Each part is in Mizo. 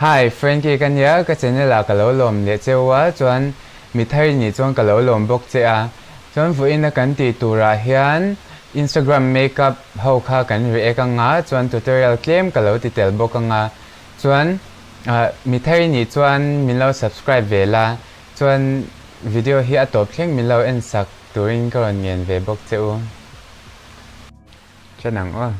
Hi, Frankie ka nia, ka channel ah ka lo lawm leh cheu a, chuan mi thar i nih chuan ka lo lawm bawk che a. Chuan vawiin a kan tih turah hian Instagram makeup ho kha kan react anga, chuan tutorial tlem ka lo ti tel bawk anga. Chuan mi thar i nih chuan min lo subscribe ve la, chuan video hi a tawp thleng min lo en sak turin ka rawn ngen ve bawk che u. Chen ang aw.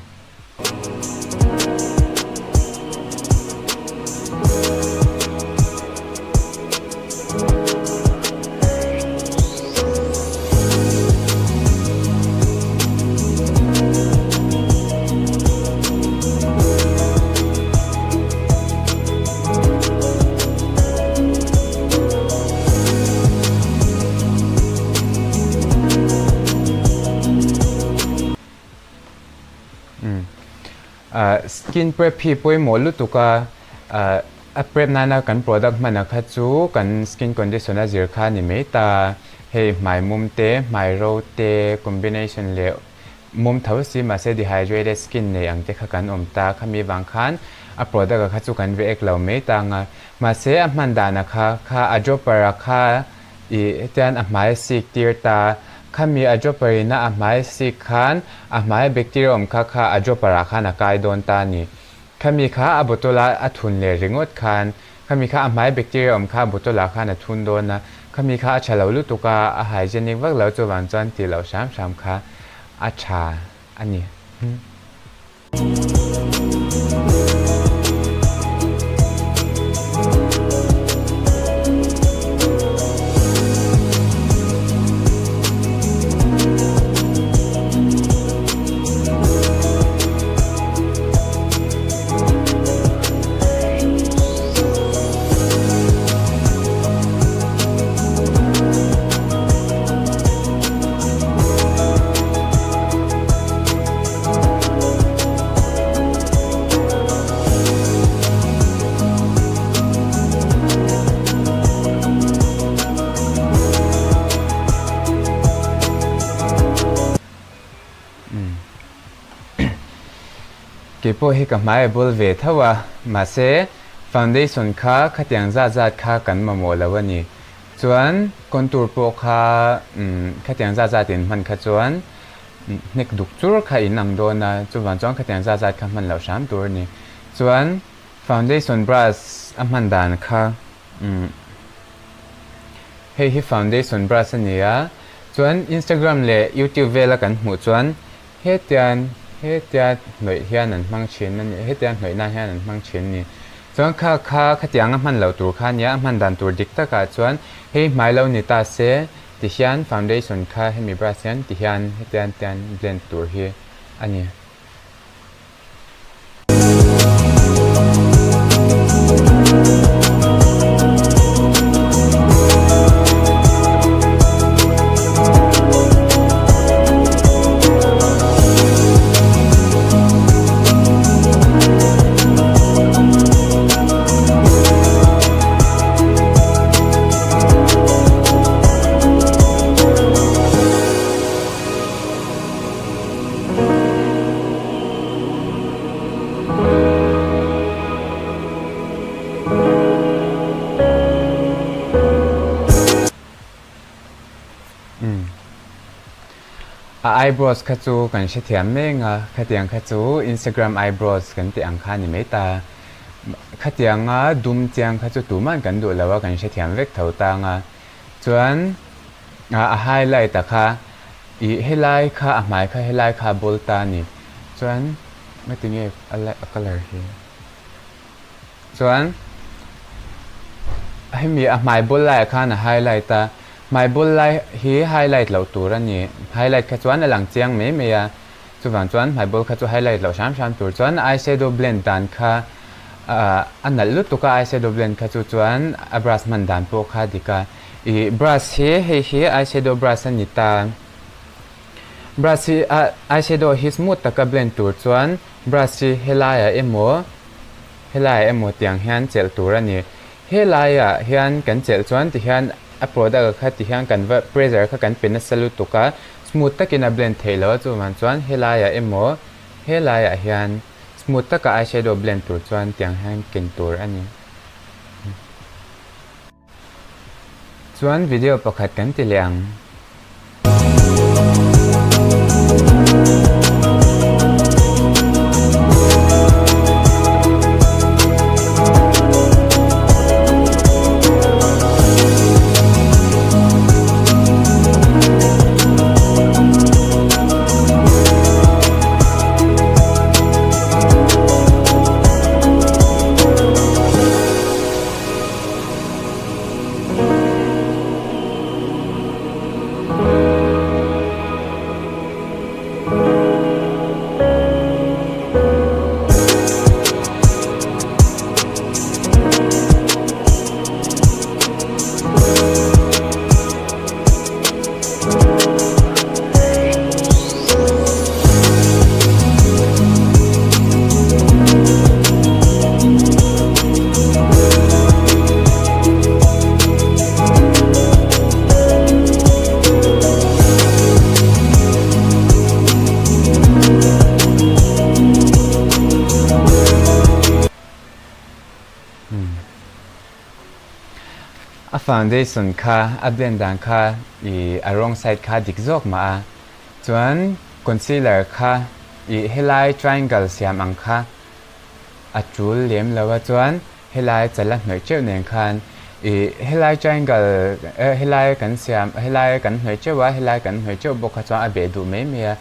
Skin prep hi pawimawh lutuk a, a prep nana kan product hmana kha chu kan skin condition a zir kha a ni mai ta. Hei hmai mum te, hmai ro te combination leh Mum tho si mahse dehydrated skin nei ang te kha kan awm ta, khami vang khan a product a kha chu kan react lo mai ta ang a. Mahse a hman dan a kha kha a dropper a kha ih hetian a hmai a sik tir ta, khami a dropper in a a hmai a sik khan a hmai a bacteria awm kha kha a dropper ah khan a kai dawn ta a ni. Khami kha a bottle a a thun leh ringawt khan Khami kha a hmai bacteria awm kha bottle ah khan a thun dawn a, khami kha a tha lo lutuk a, a hygienic vak lo chuvang chuan tih loh hram hram kha a tha a ni. Kei pawh hi ka hmai a bul ve tho a, mahse foundation kha khatiang zat zat kha kan mamawh lo a ni. Chuan contour pawh kha khatiang zat zat in hman kha chuan hnek duk chur kha in ang dawn a, chuvang chuan khatiang zat zat kha hman loh hram tur a ni. Chuan foundation brush a hman dan kha Hei hi foundation brush a ni a, chuan Instagram leh YouTube vela kan hmuh chuan hetian hetia hnawih hian an hmang thin a ni, hetia hnawih nan hian an hmang thin a ni. Chuan kha kha khatiang a hman loh tur kha a nia, a hman dan tur dik takah chuan hei hmai lo ni ta se ti hian foundation kha hemi brush hian ti hian hetian tian blend tur hi a ni. A eyebrows kha chu kan hrethiam mek a, khatiang kha chu Instagram eyebrows kan tih ang kha a ni mai ta. Khatianga dum chiang kha chu tuman kan duh lo a, kan hrethiam vek tho tang a. Chuan a highlight a kha Ih helai kha a hmai kha helai kha a bawl ta a ni. Chuan ngati nge a light a colour hi. Chuan hemi a hmai bawl laiah khan a highlight a, hmai bawl lai hi highlight loh tur a ni. Highlight kha chuan a lang chiang mai mai a, chuvang chuan hmai bawl kha chu highlight loh hram hram tur chuan eyeshadow blend dan kha a nalh lutuk a eyeshadow blend kha chu chuan a brush hman dan pawh kha a dik a. Ih brush hi hei hi eyeshadow brush a ni ta. Brush hi ah eyeshadow hi smooth taka blend tur chuan brush hi helaiah emaw helaiah emaw tiang hian chelh tur a ni. Helaiah hian kan chelh chuan tihian a product kha tihian kan va pressure kha kan pe nasa lutuk a, smooth takin a blend theih loh a chuvang chuan helaiah emaw helaiah hian smooth taka eyeshadow blend tur chuan tiang hian ken tur a ni. Chuan video pakhat kan ti leh ang. A foundation kha a blend dan kha i a wrong side kha dik zawk mah a, chuan concealer kha i helai triangle siam ang kha a tul lem lo a, chuan helai chala hnawih teuh nen khan i helai triangle helai kan siam helai kan hnawih teuh a, helai kan hnawih teuh bawk kha chuan a beh duh mai mai a,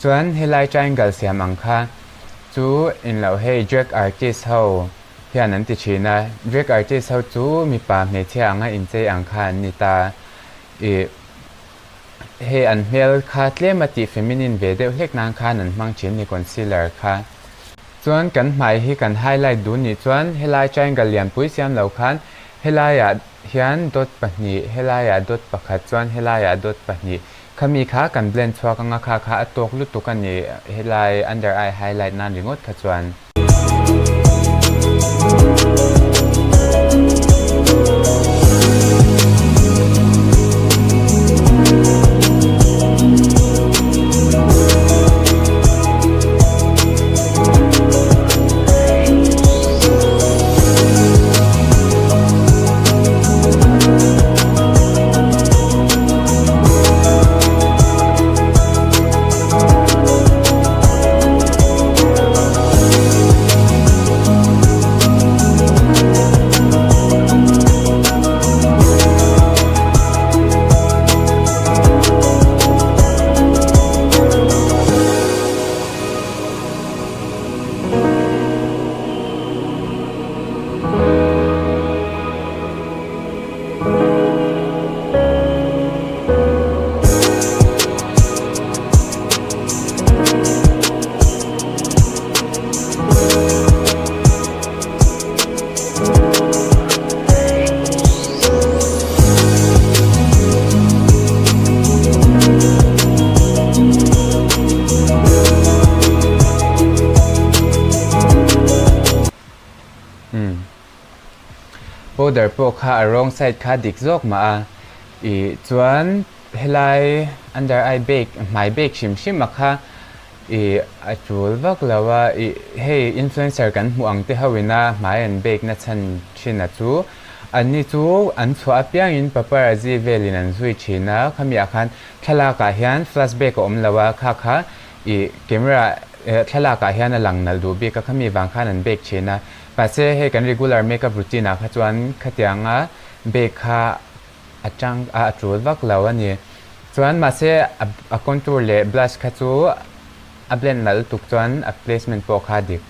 chuan helai triangle siam ang kha chu inloh hei drag artist ho hian an ti thin a, drag artist ho chu mipa hmeichhia anga inchei ang kha an ni ta. Ih, hei an hmel kha tlem a tih feminine ve deuh hlek nan khan an hmang thin ni concealer kha. Chuan kan hmai hi kan highlight duh nih chuan helai triangle lianpui siam lo khan helaiah hian dot pahnih, helaiah dot pakhat chuan helaiah dot pahnih khami kha kan blend chhuak anga kha kha a tawk lutuk a ni helai under eye highlight nan ringawt kha chuan. Powder pawh kha a wrong side kha dik zawk mah a, ih chuan helai under eye bake hmai bake hrim hrim a kha ih a tul vak lo a, ih hei influencer kan hmuh ang te ho ina hmai an bake na chhan thin a chu anni chu an chhuah apiangin paparazzi velin an zui thin a, khami ah khan thlalak ah hian flashback a awm lo a, kha kha ih camera thlalak ah hian a lang nalh duh bik a, khami vang khan an bake thin a. Mahse hei kan regular makeup routine ah kha chuan khatianga bake kha a tang a a tul vak lo a ni. Chuan mahse a contour leh blush kha chu a blend nalh lutuk chuan a placement pawh kha a dik.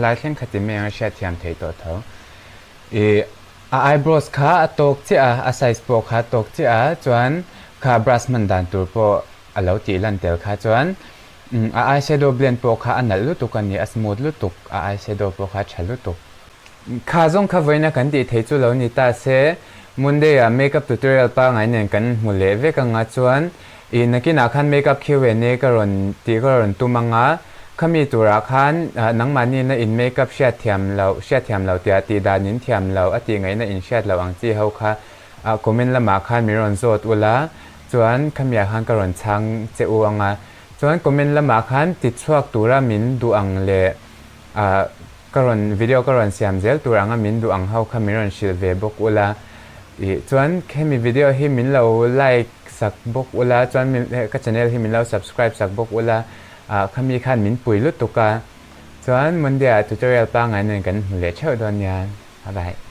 khalai thleng kha ti mai ang a hriatthiam theih tawh tho. Ih a eyebrows kha a tawk chiah a, a size pawh kha a tawk chiah a, chuan kha brush hman dan tur pawh a lo tih lan tel kha chuan a eyeshadow blend pawh kha a nalh lutuk a ni, a smooth lutuk, a eyeshadow pawh kha a tha lutuk. Kha zawng kha vawiina kan tih theih chu lo ni ta se, Monday ah makeup tutorial pangngai nen kan hmu leh vek anga chuan ih nakinah khan makeup Q&A ka rawn tih ka rawn tum anga khami turah khan nangmahni na in makeup hriat thiam loh hriat thiam loh tia tih dan in thiam loh a tih ngaihna in hriat loh ang chi ho kha comment lamah khan min rawn zawt ula chuan khamiah khan ka rawn chhang che u anga chuan comment lamah khan ti chhuak tura min duh ang leh Ka rawn video ka rawn siam zel tur anga min duh ang ho kha min rawn hrilh ve bawk ula ih chuan hemi video hi min lo like sak bawk ula chuan min ka channel hi min lo subscribe sak bawk ula ah khami khan min pui lutuk a chuan Monday ah tutorial pangngai nen kan hmu leh theuh dawn nia bye bye.